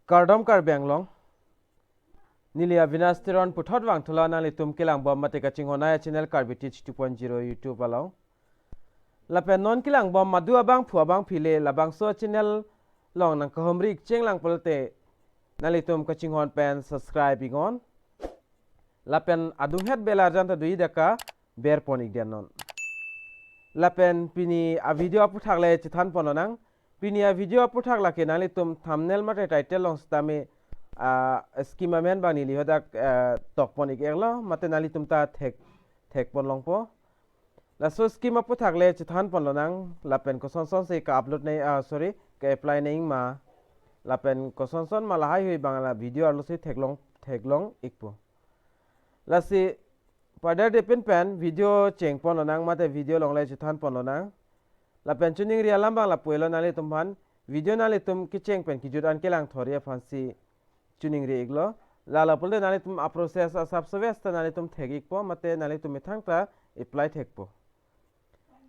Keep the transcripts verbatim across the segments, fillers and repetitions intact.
Kardom Karbi Anglong. Neli Avinash Teron puthot vangthulo nanglitum kelangbom mate kachinghon ai channel Karbi Teach two point zero YouTube along. Lapen non kelangbom madu abangphu abangphile labangso channel along nangkahumri ikcheng lang pulote nanglitum kachinghon pen subscribe iknon. Lapen adunghet bell arjan ta do-ik dak kaber pon ikdet non. Lapen pini a video aphuthak le chethan ponlonang. Pini a video aphuthak lake nanglitum thumbnail mate title along sitame, ah, scheme amen abang neli hadak, ah, tok pon ik-etlo mate nanglitum ta thek, thek pon longpo. Laso scheme aphuthak le chethan ponlonang lapen kosonson si ka-upload nangji, ah, sorry, ka-apply nangji ma. Lapen kosonson ma lahaihui abang la video arlo si theklong, theklong ikpo. Lasi padar depin pen video cheng ponlonang mate video along le chethan ponlonang. Lapen choningri alam abang lapu-etlo nanglitum aphan, video nanglitum kecheng pen kejut an kelang thori aphansi choningri iklo. Lalo pulote nanglitum a-process asap sowes ta nanglitum thek ikpo mate nanglitum methang ta apply thekpo.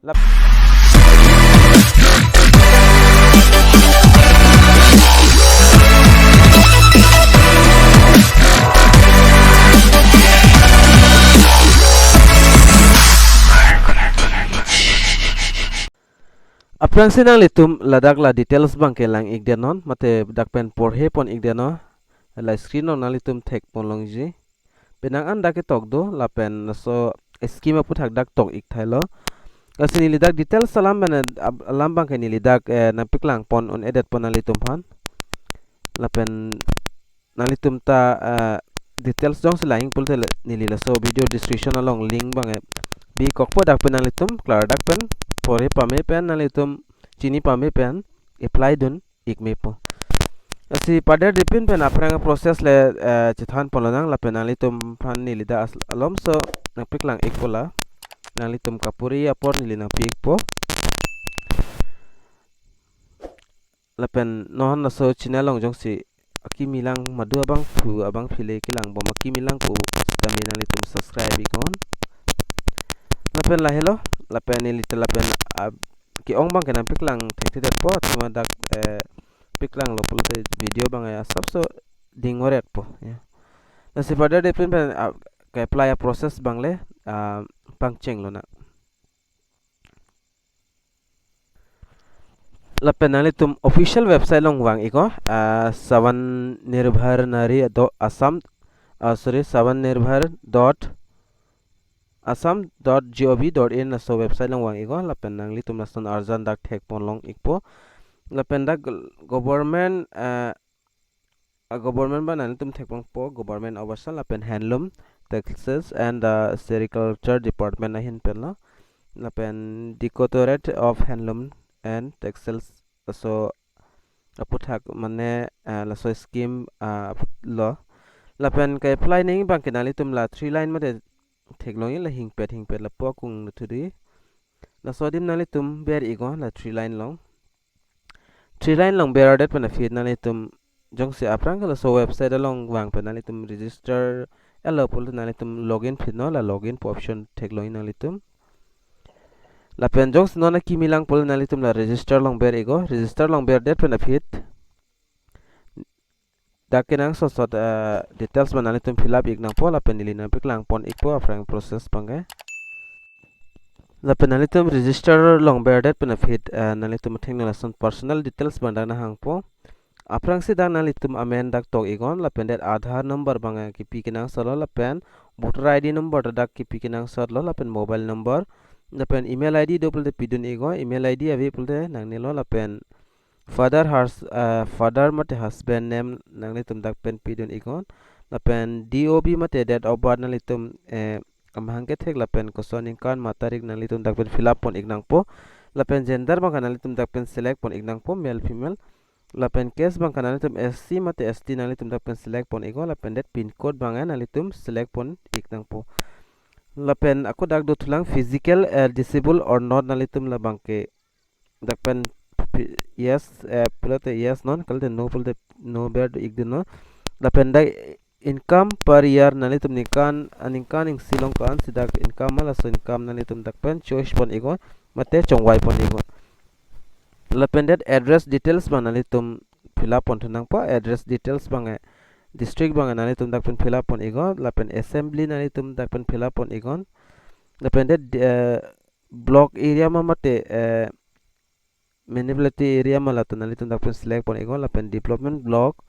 Lap- Aphrangsi nanglitum ladak la details abangke lang ikdet non mate dak pen porhe pon ikdet non, la screen along nanglitum thek pon longji. Penang an dak ketok do lapen laso scheme aphuthak dak tok ik thailo. Lasi neli dak details alam pen, ab-, alam abangke neli dak, eh, nangpaklang pon un-edet pon nanglitum aphan. Lapen nanglitum ta, eh, details jongsi lang ik pulote le-, neli laso video description along link abang, eh, bi kokpo, dak pen nanglitum klardak pen porhe pame pen nanglitum chini pame pen apply dun ik mepo. Lasi padar depin pen aphrang process le, eh, chethan ponlonang lapen nanglitum aphan neli dak as-, alomso nangpaklang ikpo la. Nanglitum kapuri apor neli nangpi ikpo. Lapen non laso channel along jongsi akimi lang madu abangphu abangphile kelangbom akimi lang pu sitame nanglitum subscribe iknon. Lapen lahelo, lapen neli ta lapen, ah, ke-ong abangke nangpaklang thekthedetpo, athema dak, eh, paklanglo pulote video abang, eh, asapso ding-oretpo, ya. Lasi padar depin pen, ah, ka-apply a-process abang le, ah, pangchenglonang. Lapen nanglitum official website along vang iknon, ah, Swannirbhar Nari do Assam, ah, sorry, Swannirbhar dot assam dot gov dot in laso website along vang iknon, lapen nanglitum lason arjan dak thek pon long ikpo. Lapen dak government, ah, a-government abang nanglitum thek pon ikpo, Government of Assam lapen Handloom, Textiles and, uh, Sericulture Department ahin penlo. Lapen Directorate of Handloom and Textiles laso aphuthak mane, uh, laso scheme, uh, lo. Lapen ka-apply nangji abangke nanglitum la three line mate theklongji, la hingpet hingpet lapu akung thudu. Laso adim nanglitum ber iknon la three line along. Three line along berdet pen aphi nanglitum jongsi aphrang ke laso website along vang pen nanglitum register-etlo pulote nanglitum login phitnon, la login pu option theklongji nanglitum. Lapen jongsi non akimi lang pulote nanglitum la register along ber iknon, register along berdet pen aphi dak kenangsot sot, eh, details abang nanglitum fill up ik nangpo lapen neli nangpaklang pon ikpo aphrang process abangke. Lapen nanglitum register along berdet pen aphi, eh, nanglitum athengno lason personal details abang dak nanghangpo. Aphrangsi dak nanglitum amen dak tok iknon lapen det Aadhaar number abang, eh, kipi kenangsotlo lapen voter I D number ta dak kipi kenangsotlo lapen mobile number lapen email I D do pulote pidun iknon, email I D ave pulote nangnelo lapen father has-, eh, father mate husband name nanglitum dak pen pidun iknon. Lapen D O B mate date of birth nanglitum, eh, amahang kethek lapen koson aningkan ma tarik nanglitum dak pen fill up pon ik nangpo. Lapen gender abangke nanglitum dak pen select pon ik nangpo, male female. Lapen caste abangke nanglitum S C mate S T nanglitum dak pen select pon iknon. Lapen det pin code abangke nanglitum select pon ik nangpo. Lapen ako dak dothulang physical, eh, disabled or not nanglitum labangke dak pen pi-, yes, eh, pulote yes non, kalite no pulote no ber ik dunnon. Lapen dak income per year nanglitum ningkan, ah, ningkan isi along ko-ansi dak income ma laso income nanglitum dak pen choice pon iknon mate chongvai pon iknon. Lapen det address details abang nanglitum fill up pon thu nangpo, address details abang, eh, district abang nanglitum dak pen fill up pon iknon, lapen assembly nanglitum dak pen fill up pon iknon. Lapen det, eh, block area ma mate, eh, municipality area ma, la ta nanglitum dak pen select pon iknon, lapen development block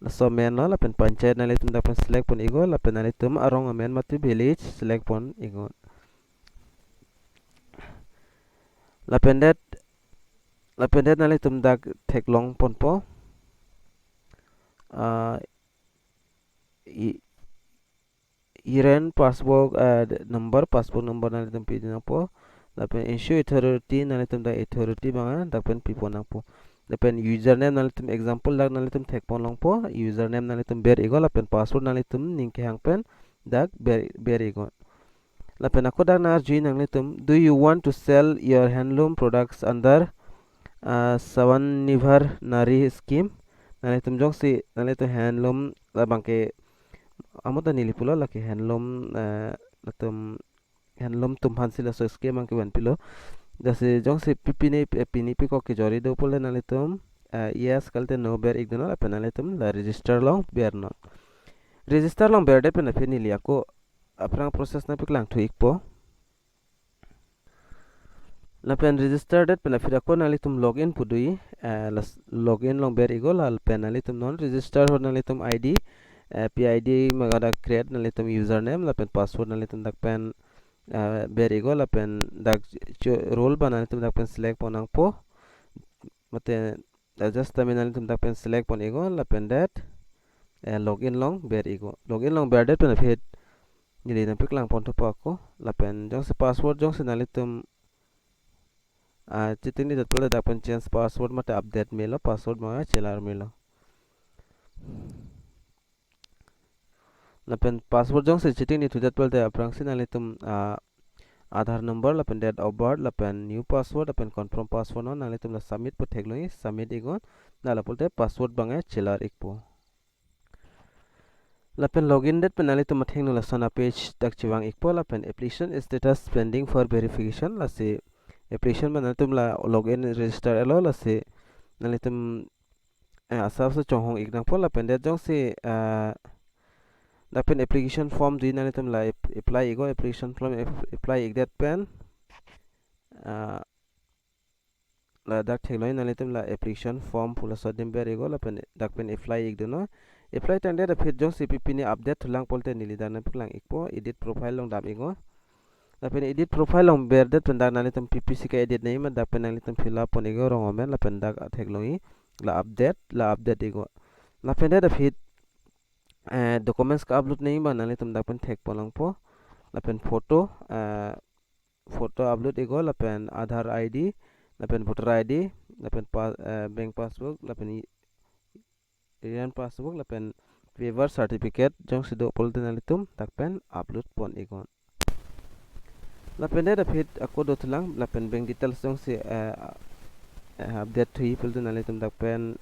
laso menlo, lapen panchayat nanglitum dak pen select pon iknon, lapen nanglitum arong amen mate village select pon iknon. Lapen det, lapen det nanglitum dak theklong ponpo. Ah, i, E R N passbook, eh, d-, number, passbook number nanglitum pidun nangpo. Lapen issue authority nanglitum dak authority abang, eh, dak pen pi pon nangpo. Lapen username nanglitum, example dak nanglitum thek pon longpo. Username nanglitum ber iknon, lapen password nanglitum ning kehang pen dak ber, ber iknon. Lapen ako dak nang-arju nanglitum, do you want to sell your handloom products under, uh, Swanibhar Nari Scheme? Nanglitum jongsi nanglitum handloom labang ke, amo ta neli pulo, lake handloom, eh, latum handloom atum aphan si laso scheme abang kevan pilo. Lasi jongsi pi pine, eh, pine pi kok kejor-i do pulote nanglitum, eh, yes, kalite no ber ikdunnon, lapen nanglitum la register along bernon. Register along ber det pen aphi neli ako aphrang process nangpaklang thu ikpo. Lapen register det pen aphi ako nanglitum login pu do-i, eh, las-, login along ber iknon, lapen nanglitum non register ahut nanglitum I D, eh, pi I D ma dak create, nanglitum username lapen password nanglitum dak pen, eh, ber iknon, lapen dak cho-, role abang nanglitum dak pen select pon nangpo. Mate adjust tame nanglitum dak pen select pon iknon, lapen det, eh, login along ber iknon. Login along ber det pen aphi neli nangpaklang pon thupo ako. Lapen jongsi password jongsi nanglitum, ah, chitini det pulote dak pen change password mate update melo, password abang chelar melo. Lapen password jongsi chitini thu det pulote aphrangsi nanglitum, ah, Aadhaar number, lapen date of birth, lapen new password, lapen confirm password non nanglitum la submit pu theklong-i, submit iknon, la pulote password abang chelar ikpo. Lapen login det pen nanglitum athengno lason a-page dak chevang ikpo, lapen application status pending for verification, lasi application abang nanglitum la login register etlo, lasi nanglitum, eh, asap si chonghong ik nangpo, lapen det jongsi, eh, dak pen application form do-i nanglitum la ap-, apply iknon, application form ap-, apply ik det pen, eh, ladak theklong-i, nanglitum la application form pu laso adim ber iknon, lapen dak pen apply ikdunnon. Apply tangdet aphi jongsi pi pine update thulang pulote neli dak nangpaklang ikpo, edit profile along dam iknon. Lapen edit profile along ber det pen dak nanglitum pi pi si ke-edit nangji ma dak pen nanglitum fill up pon iknon, rong amen, lapen dak theklong-i, la update, la update iknon. Lapen det aphi, eh, documents ka-upload nangji abang nanglitum dak pen thek pon longpo. Lapen photo, eh, photo upload iknon, lapen Aadhaar I D, lapen voter I D, lapen pa-, eh, bank passbook, lapen i-, E R N passbook, lapen P F R certificate jongsi do pulote nanglitum dak pen upload pon iknon. Lapen det aphi ako do thulang, lapen bank details jongsi, eh, eh, update thu-i pulote nanglitum dak pen,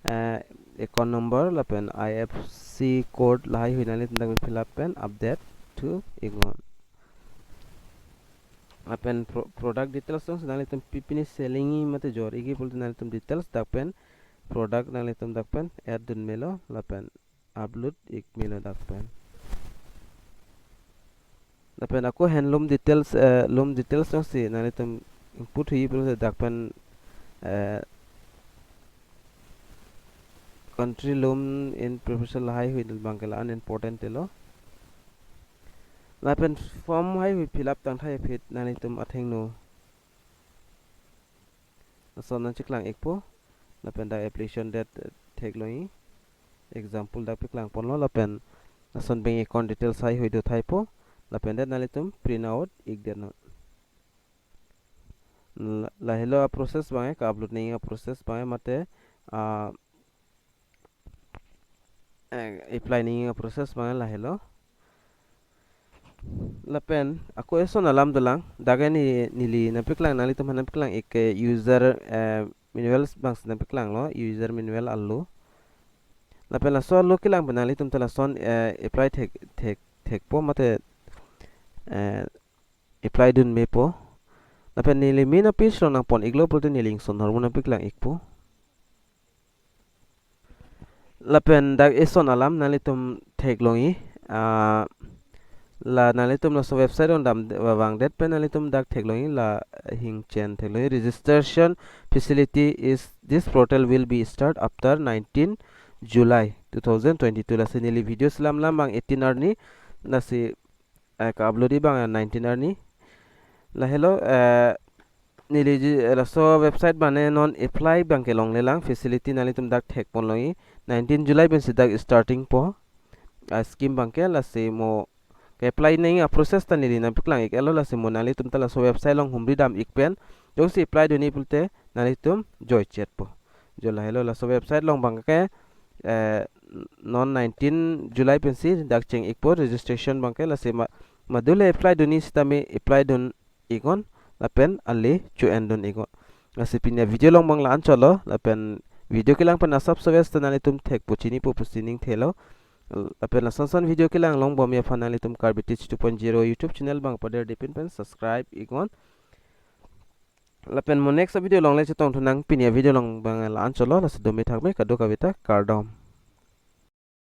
eh, account number lapen I F S C code lahai hui nanglitum dak pen fill up pen update thu iknon. Lapen pro-, product details jongsi nanglitum pi pine selling-i mate jor-i ikji pulote nanglitum details dak pen product nanglitum dak pen add dun melo, lapen upload ik melo dak pen. Lapen ako handloom details, eh, loom details jongsi nanglitum input thu-i pulote dak pen, eh, country loom in preferential lahai hui abang ke la unimportant lo. Lapen form lahai hui fill up tangthai aphi nanglitum athengno lason nangcheklang ikpo, lapen dak application date, eh, theklong-i, example dak paklang ponlo, lapen lason bank account details lahai hui do thaipo, lapen det nanglitum print out ikdetnon. La-, lahelo a-process abang, ka-upload nangji a-process abang mate, ah, eh, apply nangji a-process abang lahelo. Lapen ako eson alam dolang, dak ke ne-, neli nangpaklang, nanglitum aphan nangpaklang ik ke user, eh, manual abangsi nangpaklanglo, user manual alo. Lapen laso alo kelang pen nanglitum ta lason, eh, apply thek, thek, thekpo mate, eh, apply dun mepo. Lapen neli main a-page along nangpon iklo pulote neli ingson ahormu nangpaklang ikpo. Lapen dak eson alam nanglitum theklongji, ah, la nanglitum laso website along dam vangdet pen nanglitum dak theklongji, la hingchen theklongji. Registration facility is, this portal will be start after nineteen July two thousand twenty-two. Lasi neli video selam lam bang eighteen arni, lasi eh, ka-upload-ji bang nineteen arni. Lahelo, eh, neli ji, eh, laso website mane non apply bang kelonglelang, facility nanglitum dak thekponlongji. Nineteen July pensi dak starting po. Ah, scheme bangke, lasi mo ke-apply nangji a-process ta neli nangpaklang-ik-etlo, lasi mo nanglitum ta laso website along humri dam-ik pen jongsi apply dunji pulote nanglitum joichetpo. Jo lahelo laso website along bangke, eh, non nineteen July pensi dak cheng-ikpo registration bangke, lasi ma, madule apply dunji sitame apply dun-iknon, lapen ale cho-en dun-iknon. Lasi pini a-video along bang la-an chotlo, lapen video kelang pen asap sowes ta nanglitum thekpo chinipo pusi ning thelo. Lapen lason son video kelang longbomji aphan nanglitum Karbi Teach two point zero YouTube channel bang paderdepin pen subscribe-iknon. Lapen mo next video along le chetongthunang, pini a-video along bang la-an chotlo, lasi dome thakme kadokave ta kardom.